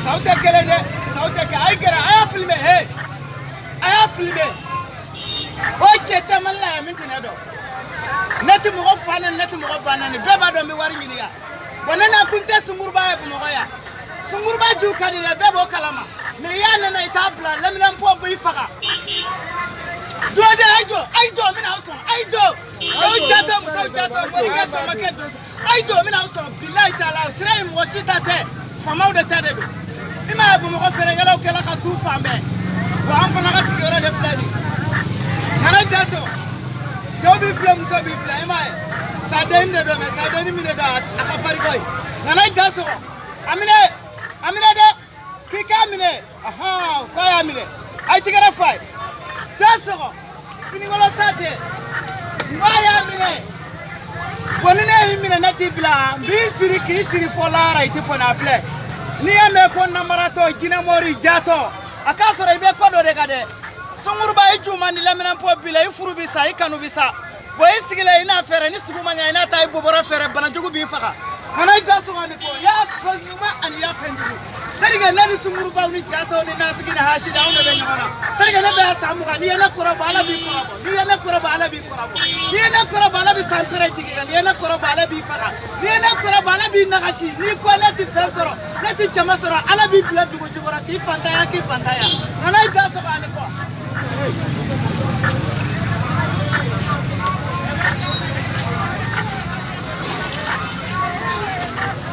Saw tɛ kelen dɛ, saw tɛ kɛ. A ye gɛrɛ, a y'a filmer, he, a y'a filmer. O cɛ tɛ Mali la yan min tɛ ne dɔn. Ne tɛ mɔgɔ fa nɛni, ne tɛ mɔgɔ ba nɛni. Bɛɛ b'a dɔn n bɛ wari ɲini yan. Wa ne na kun tɛ sunguruba ye Bamakɔ yan. Sunguruba ju ka di dɛ, bɛɛ b'o kalama. Mais i y'a nɛnɛ, i t'a bila, lɛminɛnpo b'i faga. Dɔden, a ye jɔ, a ye jɔ, n bɛna aw sɔn, a ye jɔ. Cɛw jatɔ, musow jatɔ, morikɛ, sɔmakɛ, donso, a ye jɔ, n bɛna aw sɔn. Bilayi taala, sira in mɔgɔ si ta tɛ, faamaw de ta de don. I m'a ye Bamakɔ feerekɛlaw kɛla ka t'u fan bɛɛ. Wa an fana ka sigiyɔrɔ de filɛ nin ye. Kana ja sɔn. Cɛw b'i filɛ, musow b'i filɛ, i m'a ye. Sadenni de don, mais sadenni min de don, a ka farin koyi. Kana ja sɔgɔ. A minɛ, a minɛ dɛ. K'i k'a minɛ. Ahan, k'a y'a minɛ. A ye tigɛrɛ f'a ye. Da sɔgɔ. Finikolon sa tɛ. N k'a y'a minɛ. Bon, ni ne y'i minɛ, ne t'i bila. N b'i siri k'i siri fɔ lahara, i tɛ fɔ n'a filɛ. N'i y'a mɛn ko namaratɔ, jinɛmori, jatɔ, a k'a sɔrɔ i bɛ ko dɔ de kan dɛ. Sunguruba, i ju man di, lɛminɛnpo b'i la, i furu bɛ sa, i kanu bɛ sa. Bon, i sigilen, i n'a fɛɛrɛ, ni sugu ma ɲɛ, i n'a taa i bobɔrɔ fɛɛrɛ, banajugu b'i faga. Kana i da sɔgɔ ni ko y'a fɛn ɲuman ani y'a fɛn jugu. Terikɛ, ne ni sungurubaw ni jatɔw ni nafigi ni hasidi, anw de bɛ ɲɔgɔn na. Terikɛ, ne bɛ san 20, n'i ye ne kɔrɔbɔ, Ala b'i kɔrɔbɔ. N'i ye ne kɔrɔbɔ, Ala b'i kɔrɔbɔ. N'i ye ne kɔrɔbɔ, Ala bɛ san pɛrɛ jigin kan. N'i ye ne kɔrɔbɔ, Ala b'i faga. N'i ye ne kɔrɔbɔ, Ala b'i nagasi. N'i ko ne tɛ fɛn sɔrɔ, ne tɛ jama sɔrɔ, Ala b'i bila dugu jukɔrɔ k'i fantanya, k'i fantanya. Kana i da sɔgɔ ani kɔ.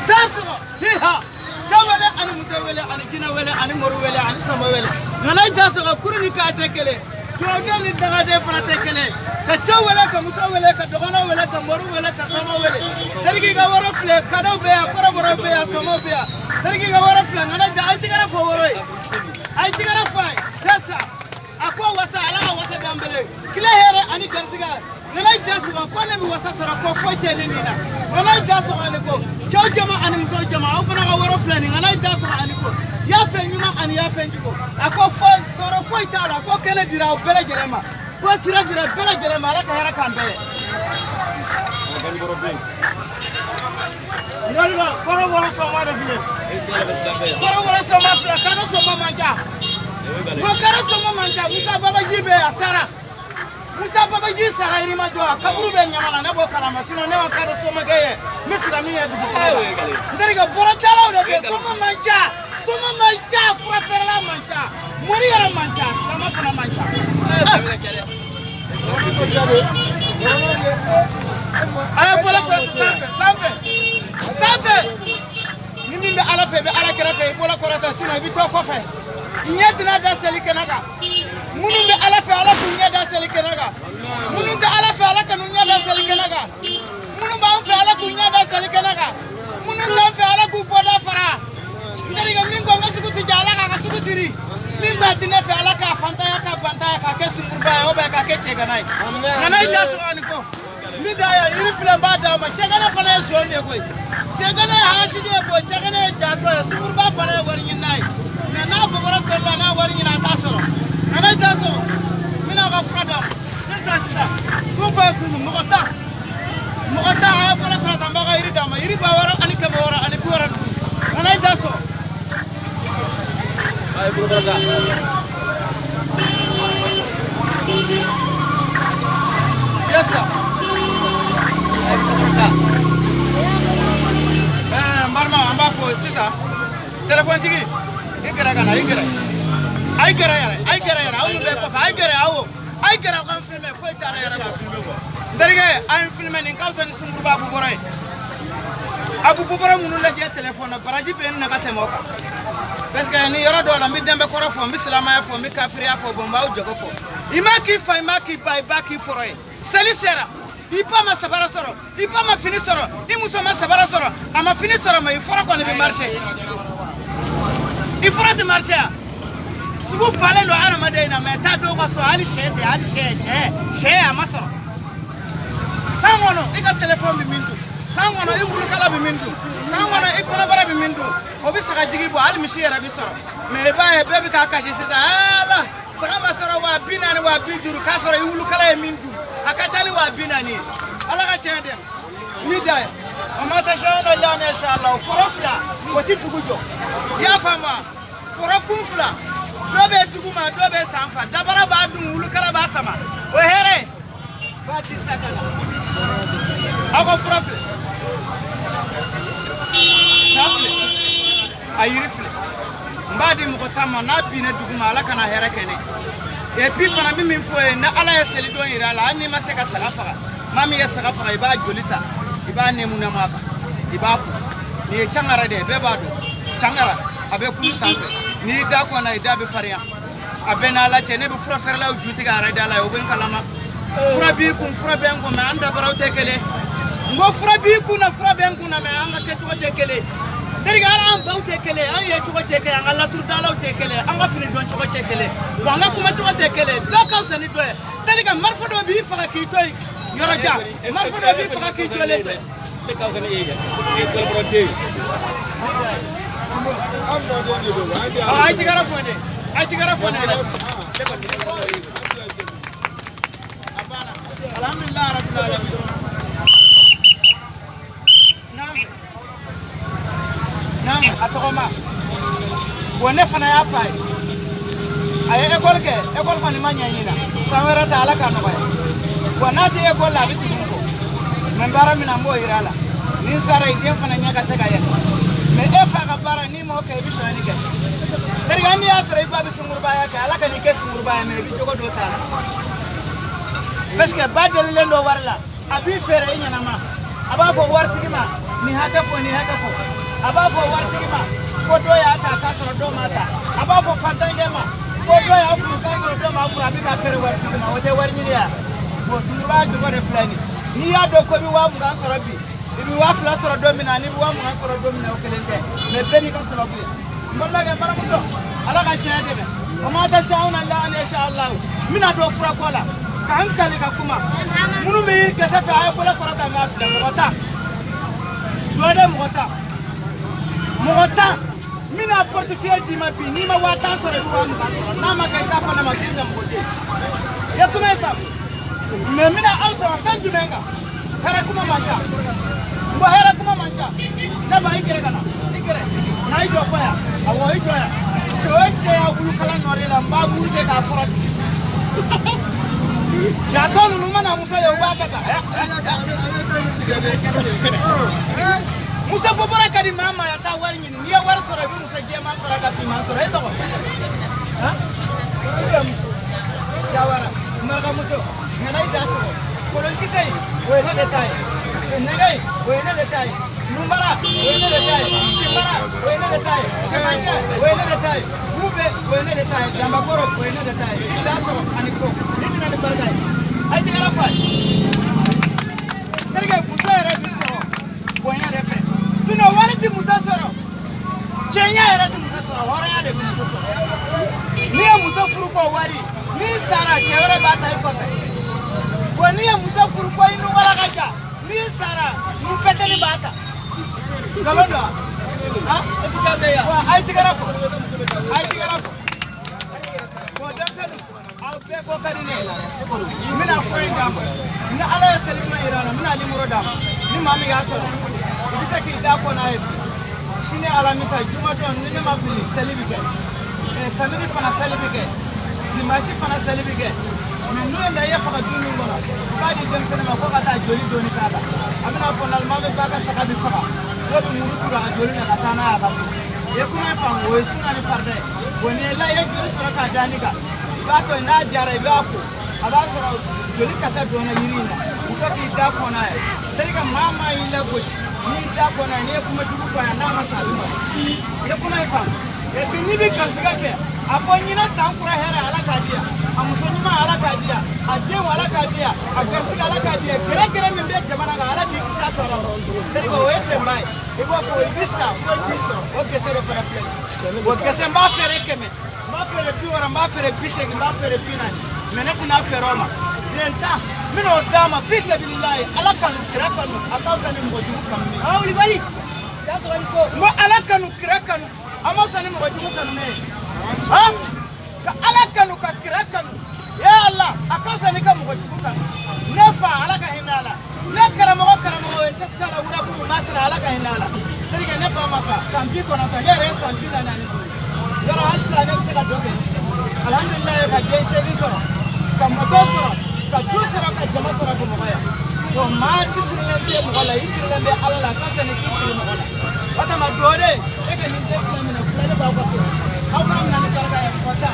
Da sɔgɔ, hiha. Cɛ wele ani muso wele ani jinɛ wele ani mori wele ani sɔmɔ wele. Nka i da sɔgɔ, kuru ni k'a tɛ kelen. Dugawuden ni dangaden fana tɛ kelen. Ka cɛw wele, ka muso wele, ka dɔgɔnɔw wele, ka moriw wele, ka sɔmɔw wele. Teriki ka woro filɛ, kadaw bɛ yan, kɔrɔbɔrɔw bɛ yan, sɔmɔw bɛ yan. Teriki ka woro filɛ, nka da a ye tigɛrɛ fɔ woro ye. A ye tigɛrɛ fɔ a ye. C'est ça. A ko wasa, Ala ka wasa d'an bɛɛ ye. Tile hɛrɛ ani garisigɛ. Nana ja sɔgɔ ko ne bɛ wasa sɔrɔ, ko foyi tɛ ne nin na. Nana ja sɔgɔ ani ko cɛw jama ani musow jama, aw fana ka woro filɛ nin. Nana ja sɔgɔ ani ko y'a fɛn ɲuman ani y'a fɛn jugu. A ko fo tɔɔrɔ foyi t'a la, ko kɛnɛ dira aw bɛɛ lajɛlen ma, ko sira dira bɛɛ lajɛlen ma. Ala ka hɛrɛ k'an bɛɛ ye. Ɲɔniba, kɔrɔbɔrɔ sɔngɔ de filɛ. Kɔrɔbɔrɔ sɔngɔ filɛ, kano sɔngɔ man ca. Ko kano sɔngɔ man ca, Musa Babaji bɛ a sara. Musa Babaji sara Yirimajɔ, a kaburu bɛ Ɲamana, ne b'o kalama, sinon ne ma kado somakɛ ye, n bɛ sira min ye dugukolo la. N terikɛ, bɔrɔtalaw de bɛ, soma man ca, soma man ca, furafeerela man ca, mori yɛrɛ man ca, silama fana man ca. A ye bolo kɔrɔta sanfɛ, sanfɛ, sanfɛ. Ni min bɛ Ala fɛ, i bɛ Ala kɛrɛfɛ, i bolo kɔrɔta, sinon i bɛ to kɔfɛ. I ɲɛ tɛna da seli kɛnɛ kan. Minnu bɛ Ala fɛ, Ala k'u ɲɛ da seli kɛnɛ kan. Minnu tɛ Ala fɛ, Ala kan'u ɲɛ da seli kɛnɛ kan. Minnu b'an fɛ, Ala k'u ɲɛ da seli kɛnɛ kan. Minnu t'an fɛ, Ala k'u bɔda fara. N terikɛ, min ko n ka sugu ti ja, Ala k'a ka sugu siri. Min b'a ti ne fɛ, Ala k'a fantanya, k'a bantanya, k'a kɛ sunkuruba ye, ou bien k'a kɛ cɛgana ye. Nka i da sɔgɔ ani ko n bɛ da yan, yiri filɛ, n b'a d'a ma. Cɛgana fana ye zon de ye koyi. Cɛgana ye hasidi ye koyi, cɛgana ye jatɔ ye, sunkuruba fana ye wari ɲinina ye. Mais n'a bɔbɔra toli la, n'a wari ɲini, a t'a sɔrɔ. Nka n'a da sɔgɔ, n bɛna ka fura d'a ma sisan sisan. Kun fɔ ye kun, mɔgɔ tan, mɔgɔ tan, a ye bolo kɔrɔta, n b'a ka yiri d'a ma. Yiri 6665. Nka n'a da sɔgɔ. A ye bolo kɔrɔta. C'est ça. A ye bolo kɔrɔta. N balimaw, an b'a fɔ sisan, telefɔnitigi, i gɛrɛ ka na, i gɛrɛ. A ye gɛrɛ yɛrɛ, a ye gɛrɛ yɛrɛ, aw minnu bɛ kɔfɛ, a ye gɛrɛ aw. A ye gɛrɛ aw ka n filmer, foyi t'a la yɛrɛ. N terikɛ, a ye n filmer, nin ka fisa ni sunkuruba bubɔrɔ ye. A bɛ bubɔrɔ minnu lajɛ telefɔni na, baraji bɛ n na ka tɛmɛ o kan. Parce que ni yɔrɔ dɔw la, n bɛ danbe kɔrɔ fɔ, n bɛ silamɛya fɔ, n bɛ kafiriya fɔ, bon, n b'aw jago fɔ. I ma k'i fa, i ma k'i ba, i ba k'i fɔrɔ ye. Seli sera, i ba ma sabara sɔrɔ, i ba ma fini sɔrɔ, i muso ma sabara sɔrɔ, a ma fini sɔrɔ, mais i fɔrɔ kɔni bɛ marché. I fɔrɔ tɛ marché yan. Sugu falen don hadamaden na, mais taa dɔw ka so, hali sɛ tɛ, hali sɛ, sɛ, sɛ a ma sɔrɔ. San kɔnɔ, i ka telefɔni bɛ min dun, san kɔnɔ i wulukala bɛ min dun, san kɔnɔ i kɔnɔbara bɛ min dun, o bɛ sagajigi bɔ, hali misi yɛrɛ bɛ sɔrɔ. Mais i b'a ye bɛɛ bɛ k'a kasi sisan, ala saga ma sɔrɔ 40,000, 50,000, k'a sɔrɔ i wulukala ye min dun, a ka ca ni 40,000 ye. Ala ka tiɲɛ dɛ, n b'i da ye. O ma tashauna illa an yasha Allah. Foro fila o ti dugu jɔ, i y'a faamu wa? Foro kun fila, dɔ bɛ duguma, dɔ bɛ sanfɛ, dabara b'a dun, wulukala b'a sama, o ye hɛrɛ ye. Ba ti sakala aw ka fura filɛ, sa filɛ, a yiri filɛ. N b'a di mɔgɔ tan ma, n'a binna duguma, Ala kana hɛrɛ kɛ ne. Et puis fana, min fɔ ye, ni Ala ye selidon yira a la, hali n'i ma se ka saga faga, maa min ye saga faga, i b'a joli ta, i b'a nɛmu nɛmu a kan, i b'a ko. Nin ye cangara de ye, bɛɛ b'a dɔn cangara, a bɛ kulu sanfɛ. N'i da kɔnna, i da bɛ farinya. A bɛɛ n'Ala cɛ, ne bɛ fura feerelaw ju tigɛ a yɛrɛ da la, o bɛ n kalama. Fura b'i kun, fura bɛ n kun, mais an dabaraw tɛ kelen. N ko fura b'i kun na, fura bɛ n kun na, mais an ka kɛcogo tɛ kelen. Terikɛ, hali an baw tɛ kelen, an ye cogo tɛ kelen, an ka laturudalaw tɛ kelen, an ka fini dɔn cogo tɛ kelen, wa an ka kuma cogo tɛ kelen. Dɔ ka fisa ni dɔ ye. Terikɛ, marifa dɔ b'i faga k'i to yen yɔrɔ jan, marifa dɔ b'i faga k'i jɔlen to yen. Ne ka fisa ni e ye, e ye kɔlɔbɔrɔden ye. A ye tigɛrɛ fɔ ne, a ye tigɛrɛ fɔ ne. A banna, alhamdulilayi rabbil alamin. Naam naam, a tɔgɔma bon, ne fana y'a f'a ye, a ye ekɔli kɛ, ekɔli kɔni ma ɲɛ ɲina, san wɛrɛ ta Ala ka nɔgɔya. Bon, n'a tɛ ekɔli la, a bɛ tugu n kɔ, mais baara min na, n b'o yira a la. Ni n sara, i den fana ɲɛ ka se ka yɛlɛ. Mais e fa ka baara, n'i m'o kɛ, i bɛ sonyani kɛ. Terikɛ, n'i y'a sɔrɔ i ba bɛ sungurubaya kɛ, Ala ka n'i kɛ sunguruba ye, mais i bɛ jogo dɔ t'a la, parce que ba delilen dɔ wari la, a b'i feere i ɲɛnama. A b'a fɔ waritigi ma nin hakɛ fɔ, nin hakɛ fɔ. A b'a fɔ waritigi ma ko dɔ y'a ta k'a sɔrɔ dɔ m'a ta. A b'a fɔ fantankɛ ma ko dɔ y'a furu k'a sɔrɔ dɔ m'a furu. A bɛ k'a feere waritigi ma, o tɛ wari ɲini ya. Bon, sunguruba jogo de filɛ nin. N'i y'a dɔn ko i bɛ 20,000 sɔrɔ bi, i bɛ 2,000 sɔrɔ don min na, n'i bɛ 20,000 sɔrɔ don min na, o kelen tɛ, mais bɛɛ n'i ka sababu ye. N balimakɛ, n balimamuso, Ala ka tiɲɛ dɛmɛ. O ma tashauna illa an yasha Allah. N bɛna don furako la k'an kali ka kuma. Minnu bɛ yiri kisɛ fɛ, a ye bolo kɔrɔta n k'a filɛ. Mɔgɔ tan dɔ dɛ, mɔgɔ tan, mɔgɔ tan. N bɛna portefeuille d'i ma bi, n'i ma 10,000 sɔrɔ, i bɛ 20,000 sɔrɔ. N'a ma kɛ, i t'a fɔ ne ma k'i ɲamɔgɔden. I ye kuma in faamu? Mais n bɛna aw sɔrɔ fɛn jumɛn kan? Hɛrɛ kuma man ca. N ko hɛrɛ kuma man ca. Ne ba, i gɛrɛ ka na, i gɛrɛ na, i jɔ fɔ yan. Awɔ, i jɔ yan. Cɛ o cɛ y'a wulukala nɔrɔ la, n b'a muru kɛ k'a fɔrɔ tigɛ. Jatɔ ninnu mana muso ye, u b'a kɛ tan. Muso bɔbɔra ka di maa ma, ya taa wari ɲini. N'i ye wari sɔrɔ, i bɛ muso jɛman sɔrɔ ka finman sɔrɔ. E tɔgɔ? Han, Jawara marakamuso ŋana, i da sɔgɔ. Kolonkisɛ in, o ye ne de ta ye. Nɛgɛ in, o ye ne de ta ye. Nunbara, o ye ne de ta ye. Sinbara, o ye ne de ta ye. Cɛmancɛ, o ye ne de ta ye. Bube, o ye ne de ta ye. Danbakɔrɔ, o ye ne de ta ye. I da sɔgɔ ani ko ni bɛna ni barika ye. A ye tɛgɛrɛ fɔ a ye. Terikɛ, muso yɛrɛ bi sɔrɔ bonya de fɛ, sinon wari ti muso sɔrɔ, cɛɲɛ yɛrɛ ti muso sɔrɔ, hɔrɔnya de bɛ muso sɔrɔ. N'i ye muso furu ko wari, n'i sara, cɛ wɛrɛ b'a ta i kɔfɛ. Bon, n'i ye muso furu ko i nugala ka ja, n'i sara, nu fɛtɛni b'a ta. Nkalon don wa? Wa a ye tɛgɛrɛ fɔ, a ye tɛgɛrɛ fɔ. Bon, denmisɛnninw, aw bɛɛ bɔ ka di ne ye. N bɛna fura in d'a ma. Ni Ala ye selima yira n na, n bɛna nimoro d'a ma. Ni maa min y'a sɔrɔ, i bɛ se k'i da kɔ n'a ye bi. Sini alamisa, jumadon, ni ne ma fili, seli bɛ kɛ. Samedi fana seli bɛ kɛ, dimanche fana seli bɛ kɛ. Mais n'u ye layiya faga du min kɔnɔ, u b'a di denmisɛnnin ma ko ka taa joli dɔɔni k'a la. A bɛna fɔ alimami ba ka saga bɛ faga, dɔw bɛ muru turu a ka joli la ka taa n'a ye a ka so. I ye kuma in faamu? O ye suna ni farida ye. Bon, n'i ye layiya joli sɔrɔ k'a da nin kan, i b'a to yen, n'a jara, i b'a ko, a b'a sɔrɔ joli kasa donna yiri in na. U to k'i da kɔnɔ ye. Terikɛ, maa maa y'i lagosi, n'i da kɔnɔ ye, n'i ye kuma jugu fɔ a ye, n'a ma sa, a bɛ malo. I ye kuma in faamu? Et puis n'i bɛ garisigɛ kɛ, a fɔ ɲinɛ san kura hɛrɛ, Ala k'a di yan, a muso ɲuman, Ala k'a di yan, a denw, Ala k'a di yan, a garisigɛ, Ala k'a di yan, gɛrɛgɛrɛ min bɛ jamana kan, Ala k'i kisi a tɔɔrɔ ma. Terikɛ, o ye fɛnba ye. I b'a fɔ i bɛ sa foyi t'i sɔrɔ. O gɛsɛ de fana filɛ nin ye. O gɛsɛ, n b'a feere 100, n b'a feere 60, n b'a feere 80, n b'a feere 40, mais ne tɛna feere o ma. Den tan, n bɛna o d'a ma fi sabililayi. Ala kanu, kira kanu, a ka fisa ni mɔgɔ jugu kanu ye. N ko Ala kanu, kira kanu, a ma fisa ni mɔgɔ jugu kanu ne ye. Han, ka Ala kanu, ka kira kanu, ya Ala, a ka fisa ni ka mɔgɔ jugu kanu. Ne fa, Ala ka hinɛ a la. Ne karamɔgɔ, karamɔgɔ ye sekusala wurabu masina. sa san 90, ne yɛrɛ ye san 45. Yɔrɔ halisa ne bɛ se ka dɔ kɛ. Alhamdulilayi, ka den 8 sɔrɔ, ka moto sɔrɔ, ka du sɔrɔ, ka jama sɔrɔ Bamakɔ yan. Bon, maa i sirilen tɛ mɔgɔ la, i sirilen bɛ Ala la ka fisa ni k'i siri mɔgɔ la. O tuma dɔ de e ka nin den fila minɛ, fila de b'aw ka so, aw k'a minɛ ni barika ye mɔgɔ tan.